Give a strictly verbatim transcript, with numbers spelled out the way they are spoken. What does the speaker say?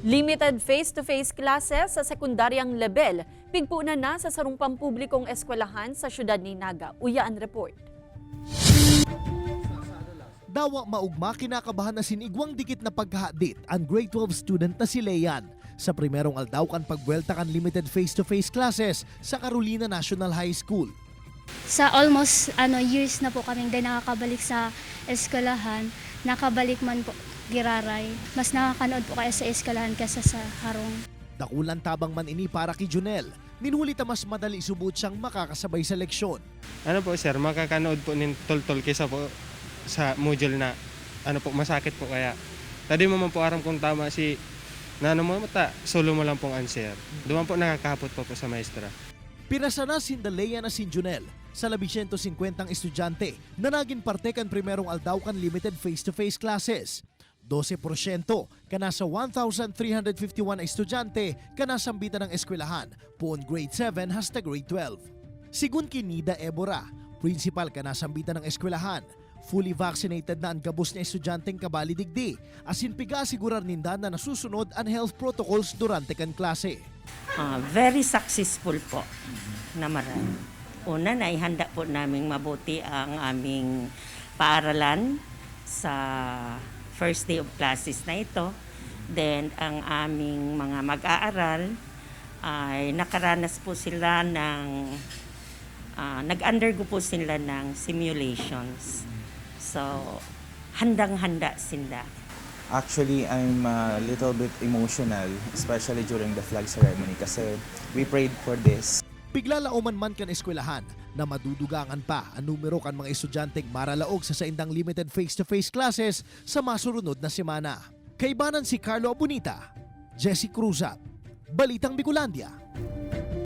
Limited face-to-face classes sa sekundaryang lebel, pigpunan na sa sarong pampublikong eskwelahan sa siyudad ni Naga. Uya an report. Dawa maugma, kinakabahan asin igwang dikit na pagkahadit an grade twelve student na si Leian sa primerong aldaw kan pagbwelta kan limited face-to-face classes sa Carolina National High School. Sa almost ano years na po kaming di nakakabalik sa eskwelahan, nakabalik man po giraray. Mas nakakanood po kaya sa eskwelahan kaysa sa harong. Dakulang tabang man ini para ki Jonel, nin huli ta mas madali subot siyang makakasabay sa leksyon. Ano po sir, makakanood po nin toltol kaysa po sa module na ano po, masakit po kaya. Ta di mo man po aram kung tama si na ano mo ta, solo mo lang pong answer. Duman po nakakahapot pa po sa maestra. Pirasana sinda Leian asin Jonel sa labi siyento singkwentang estudyante na nagin parte kan primerong aldaw kan limited face-to-face classes. Dose porsyento kan nasa one thousand three hundred fifty-one na estudyante kan nasambitan nang eskwelahan, poon grade seven hasta grade twelve. Sigun ki Nida Ebora, prinsipal kan nasambitan nang eskwelahan, fully vaccinated na an gabos na estudyanteng kabali digdi, asin pig-aasigurar ninda na nasusunod an health protocols durante kan klase. Ah, very successful po na maray. Una, naihanda po naming mabuti ang aming paaralan sa first day of classes na ito. Then, ang aming mga mag-aaral ay nakaranas po sila ng, ah, nag-undergo po sila ng simulations. So, handang-handa sila. Actually, I'm a little bit emotional, especially during the flag ceremony kasi we prayed for this. Piglalaoman man kan eskwelahan na madudugangan pa an numero kan mga estudyanteng maralaog sa saindang limited face-to-face classes sa masurunod na semana. Kaibanan si Carlo Abunita, Jesse Cruzat, Balitang Bicolandia.